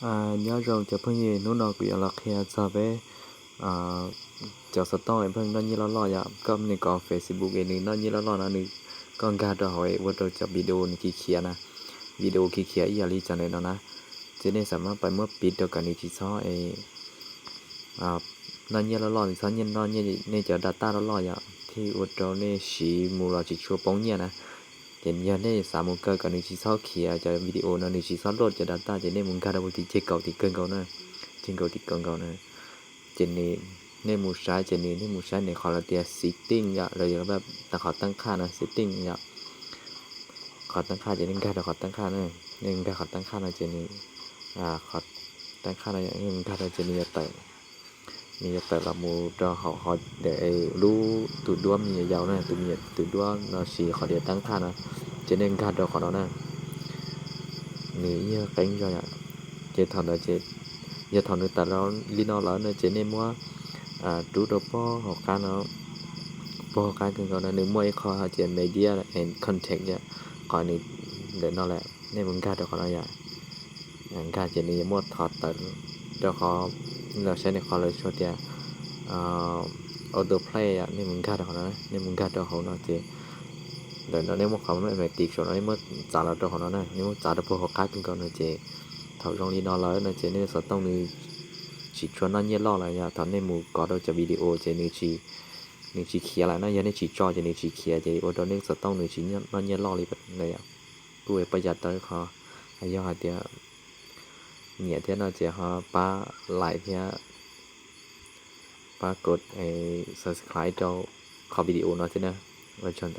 Nyob zoo cov phooj ywg, hnub no kuv yuav los qhia txog peb cov xov tooj es pheej noj nyiaj loj loj yom. Koj mus kov Facebook es nws noj nyiaj loj loj no, nws, koj nkag rau hauv es ua rau cov video nws khiav khiav na, video khiav khiav ib yam li cov ntawm no na, ces nej xam mab pais muab piv rau kom nws tsis txhob noj nyiaj loj loj, nws txhob nyiaj noj nyiaj nej cov data loj loj yom, thiaj ua rau nej siv mus los tsis tshua poob nyiaj na. Ces yog nej xav mus kaw kom nws tsis txhob khiav cov video no, nws tsis txhob load cov data, ces nej mus nkag rau tim ceg kaum tim kawg nkaus na, ceg kaum tim kawg nkaus na. Ces nws, nej mus saib, ces nws, nej mus saib nws qhov lawv tias setting yom, los yog qhov teeb qhaj no, setting yom, qhov teeb qhaj, ces nej nkag rau qhov teeb qhaj na, nej nkag qhov teeb qhaj no ces nws, qhov teeb qhaj no nkag rau ces nws yuav tawm, nws yuav tawm los mus rau hauv qhov ntawm lub tus duab me nyuam yaus na, tus me nyuam, tus duab los sis qhov tias teeb qhaj no, ces nej nkag rau qhov no na. Nws yeej qeeb zog yom. Ces thaum ntawd ces, yog thaum nws tawm li no lawm no ces nej muab rub rau pog hauv qab no, pog hauv qab kawg nkaus no nws muaj ib qho hais tias media and content yom, qhov nws ntawm no lawm, nej mus nkag rau qhov no yom. Nkag ces nws yuav muaj thov tawm rau qhov, los saib nws qhov lawv sau tias autoplay yom, nej mus nkag rau qhov no, nej mus nkag rau hauv no ces ntawm no nej muaj qhov me tiv saum no, nej muab txav los rau qhov no na, nej muab txav rau pog hauv qab kawg nkaus no ces thaum zoo li no lawm no ces nej xov tooj nws tsis tshua noj nyiaj loj lawm yom. Thaum nej mus kov rau cov video ces nws tsis khiav lawm na, yog nej tsis tso ces nws tsis khiav, ces ua rau nej xov tooj nws tsis noj nyiaj loj li lawm yom. Kuj pab yav tau qhov, yog hais tias nyiam thiab no ces ho pab like thiab pab kov subscribe rau qhov video no thiab na. Ua tsaug ntau.